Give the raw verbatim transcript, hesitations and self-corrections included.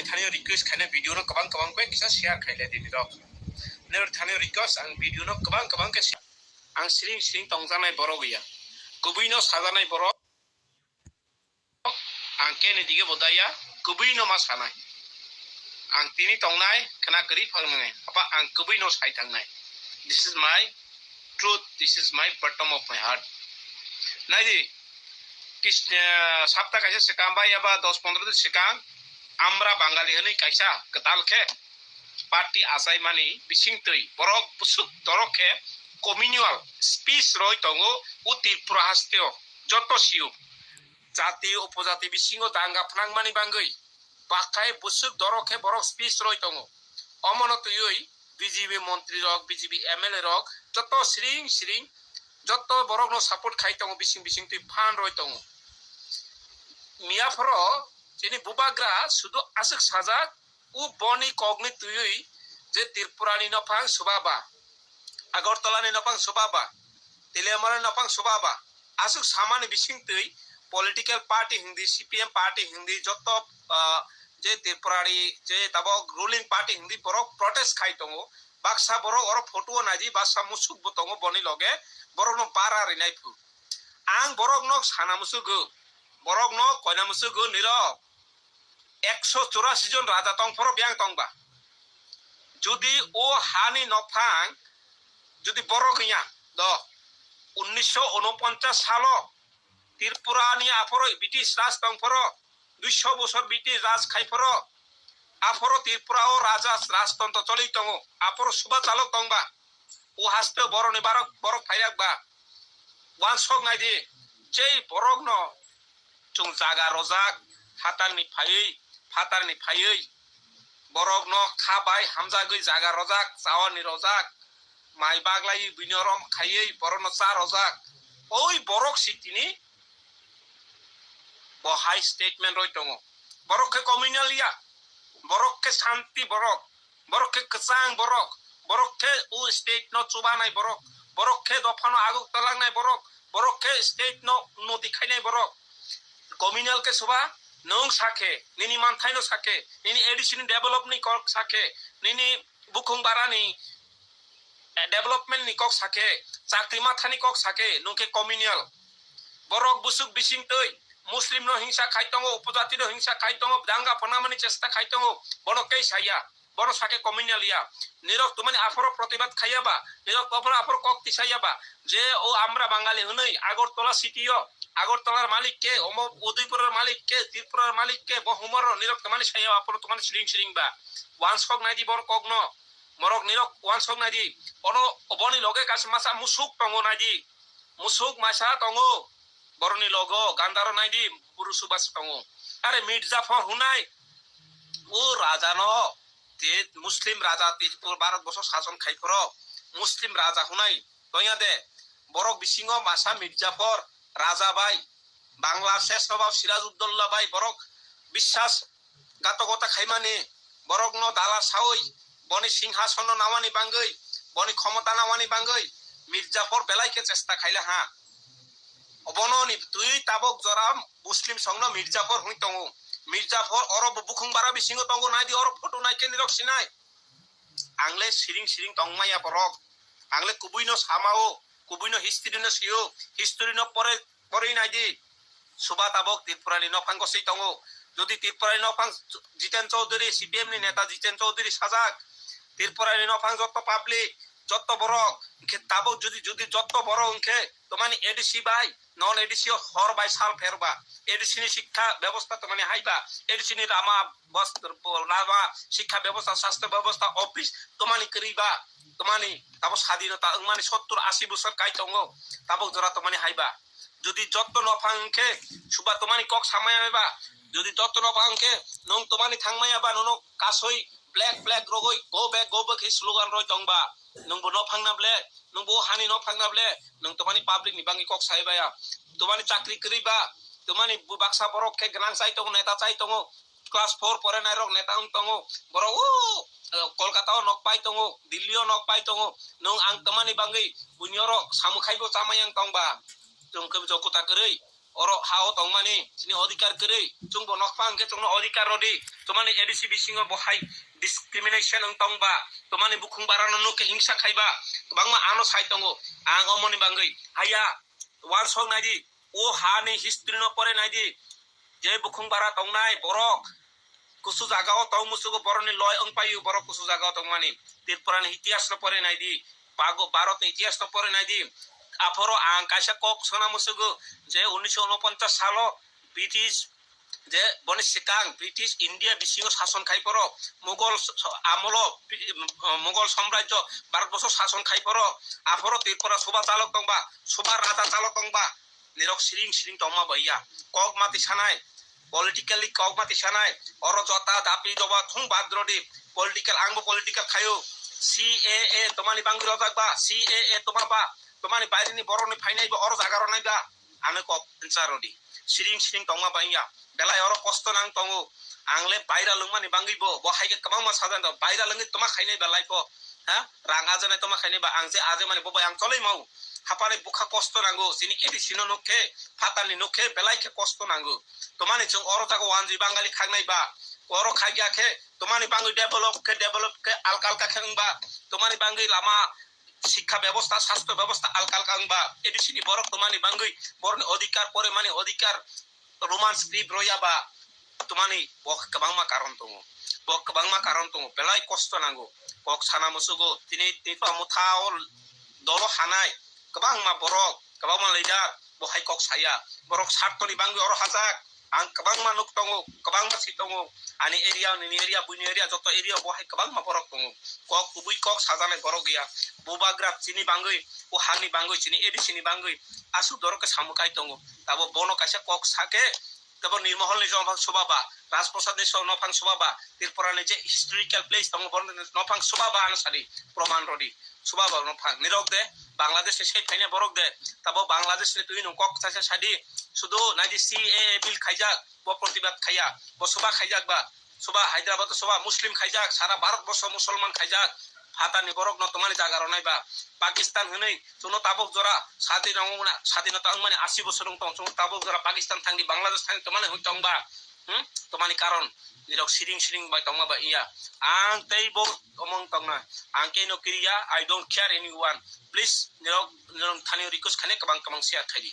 Thani request khaina video no kwbang kwbang khe kisa share khaile dini rok. Nero thani request ang video no kwbang kwbang khe share. Ang siring siring tongjanai borok ya. Kubui no sajanai borok. Ang keni dige bodaya, kubui no ma sanai. Ang tini tongnai, khna kwrwi phangnai. Apa ang kubui no sai thangnai. This is my truth. This is my bottom of my heart. Naidi, kis-, eh, sapta kaisa swkang ba yaba dos pondro din swkang, Amra Bangali hwnwi kaisa kwtal khe party achaimani bisingtwi borok bwswk dorok khe communal speech roi tongo o Tripura hasteo joto sio. Jati upojati bisingo danga phnangmani bangwi bakhai bwswk dorok khe borok speech roi tongo. Omono twiwi B J P montri rok, B J P M L A rok joto siring siring joto borokno support khai tongo, bising bising twi phan roi tongo. Miyaphoro chini bubagra sudu aswk sajak, o boni kokni twiwi je Tripurani nophang subaba, Agartalani nophang subaba, Teliamurani nophang subaba, aswk samani bisingtwi political party hindi, C P M party hindi, joto, ah, je Tripurani je tabok ruling party hindi borok protest khai tongo. Baksa borok oro photo o naidi, baksa musuk bo tongo boni loge, borokno bara rinai phu. Ang borokno sana musugo, borokno koina musugo nirok. Ekso churasi jon raja tong phoro biyang tong ba. Jodi o hani nophang, jodi borok wngya, do, unnisho unoponchas salo Tripura ni aphoro British raj tong phoro, duisho bosor British raj khai phoro, aphoro Tripura o raja rajtontro choli tongo, aphoro suba chalok tong ba. O haste borokni barok, borok phairak ba. Wansok naidi, jei borokno chwng jaga rojak, phatarni phaiwi, phatarni phaiwi, borokno kha bai hamjagwi jaga rojak, chawani rojak, mai baglaiwi buino rom khaiwi borokno cha rojak. Oi borok si tini bo hai statement roi tongo. Borok khe communal ya, borok khe santi borok, borok khe kwchang borok, borok khe o state no chubanai borok, borok khe dophano aguk talangnai borok, borok khe state no unnoti khainai borok. Communal khe suba, nwng sakhe, nini manthaino sakhe, nini A D C ni develop ni kok sakhe, nini bukhung barani, eh, development ni kok sakhe, chakri mathani kok sakhe, nwng khe communal. Borok bwswk bising twi Muslim no hingsa khai tongo, upojati no hingsa khai tongo, danga phanamani chesta khai tongo, bono kei saya, bono sakhe communal ya. Nirok tumani aphoro protibad khaiya ba, nirok aphoro, aphoro kok tisaya ba, je o Amra Bangali hwnwi Agartala city o, Agartalar malik ke, omo Udaipuror malik ke, Tripurar malik ke, bo humor nirok tumani saya ba, aphoro tumani siring siring ba. Wansok naidi borok kok no, morok nirok wansok naidi, ono oboni loge kaisa masa musuk tongo naidi. Musuk masa tongo, boroni logo gandaro naidi, buru subas tongo. Are Mirjapur hunai, o raja no, te Muslim raja, te Bharat boso sason khai phoro, Muslim raja hunai, tonya de, borok bisingo masa Mirjapur raja bai, Bangla ses nobab Sirajuddaulah bai, borok biswas gatokota khaimani, borokno dala sawi, boni singhasono nawani bangwi, boni khomota nawani bangwi Mirjapur belai khe chesta khaila ha. Obono ni twi tabok jora Muslim songno Mirjapur hwnwi tongo. Mirjapur oro bo bukhung bara bisingo tongo, naidi oro photo nai khe nirok sinai. Ang le siring siring tongmaya borok. Ang le kubui no samao, kubui no history no sio, history no pore, pore naidi. Suba tabok Tripura ni nophang gosoi tongo. Jodi Tripura ni nophang Jiten Chaudhary, C P M ni neta Jiten Chaudhary sajak, Tripura ni nophang jotto public, jotto borok, hwnkhe tabok jodi, jodi jotto borok hwnkhe tomani A D C bai, non A D C o hor bai sal pher ba, A D C ni sikha bebosta tomani hai ba, A D C ni lama bos-, lama, sikha bebosta, sastho bebosta, office tomani kwrwi ba, tomani tabo sadinota wngmani sottur ashi bosor kai tongo, tabok jora tomani hai ba. Jodi jotto nophang hwnkhe suba tomani kok samaya ba, jodi jotto nophang hwnkhe nwng tomani thangmaya ba, nono kasoi black black rogoi go back go back khe slogan roi tong ba, nwng bo nophang na ble, nwng bo hani nophang na ble, nwng tomani public ni bangwi kok sai baya, tomani chakri kwrwi ba, tomani baksa borok khe gwnang chai tongo, neta chai tongo, class four porenai rok neta wng tongo, borok o, eh, Kolkata o nok pai tongo, Delhi o nok pai tongo, nwng ang tamani bangwi buini oro samung khaibo chamai ang tong ba, chwng khe bo joto ta kwrwi, Oro ha o tongmani chini odhikar kwrwi, chwngbo nokphang khe chwngno odhikar rwdi. Tomani A D C bisingo bo hai discrimination wng tongba, tomani bukhung barano nuk khe hingsa khaiba, kwbangma ano sai tongo. Ang omoni bangwi haya, uansuk naidi, o hani history no pore naidi, je bukhung bara tongnai borok kusu jaga o tong musugo, boroni loi wng paio, borok kusu jaga o tongmani. Tripura ni itihas no pore naidi, Bago-, Bharat ni itihas no pore naidi. Aphoro ang kaisa kok sana musugo je unnish unoponchas salo British, je boni sikang British India bisingo sason khai poro, Mughal s-, s-, amolo, Mughal samrajyo Bharat borso sason khai poro, aphoro Tripura suba chalok tongba, suba raja chalok tongba, nirok siring siring tongma bai ya. Kok mati sanai, politically kok mati sanai, oro jota dapi doba thung bad rodi, political, angbo political khayo, C A A tomani bangwi rojak ba, C A A toma ba, tomani baire ni borok ni phainai ba, oro jaga rok nai ba, ano kok nsa rodi, siring siring tongma bai ya, belai oro kosto nang tongo, ang le baira lwngmani bangwi bo, bo hai khe kwbangma sajan rok, baira lwngwi toma khainai ba life o, ha, rang ajanai toma khainai ba, ang je ajamani bo bai ang choloi mau, hapani bukha kosto nango, chini A D C no nuk khe, phatar ni nuk khe, belai khe kosto nango. Tomani chwng oro jaga wanjwi Bangali khagnai ba, oro khagya khe, tomani bangwi develop khe, develop khe alka alka khe wngba, tomani bangwi lama, sikha bebosta, sastho bebosta alka alka wngba, A D C ni borok tomani bangwi borokni odhikar, poremani odhikar, Roman script roya ba, tomani bo kwbangma karon tongo, bo kwbangma karon tongo, belai kosto nango, kok sana musugo, tini, tini to motha o dolo hanai, kwbangma borok, kwbangma leader, bo hai kok saya, borok sartoni bangwi oro hajak, ang kwbangma nuk tongo, kwbangma si tongo, ani area, nini area, buini area, joto area bo hai kwbangma borok tongo, kok kubui kok sajaknai borok ya, bubagra chini bangwi, o hani bangwi, chini A D C ni bangwi, aswk dorok khe samukai tongo, tabo bono kaisa kok sake, tabo Nirmohol ni nophang suba ba, Rajprasad ni nophang suba ba, Tripura ni je historical place tongo, bono nophang suba ba ano sadi, proman rodi, suba ba nophang, nirok de, Bangladesh ni sei phaina borok de, tabo Bangladesh ni twi nung kok sacha sadi, sudu naidi C A A bill khaijak, bo protibad khaiya, bo suba khaijak ba, suba Hyderabad suba Muslim khaijak, sara Bharat borso Musulman khaijak, phatar ni borok no tomani jaga rok nai ba, Pakistan hwnwi chwngno tabuk jora sadi rong wngmani, sadinota wngmani asi bosor wng tong, chwngno tabuk jora Pakistan thangdi, Bangladesh thangdi tomani hwn tong ba, hmm? Tomani karon nirok siring siring bai tongma ba iya, ang tei bo omong tongna, ang kei no kiriya, I don't care anyone, please nirok, nirok thani request khane kwbang kwbang share khaidi.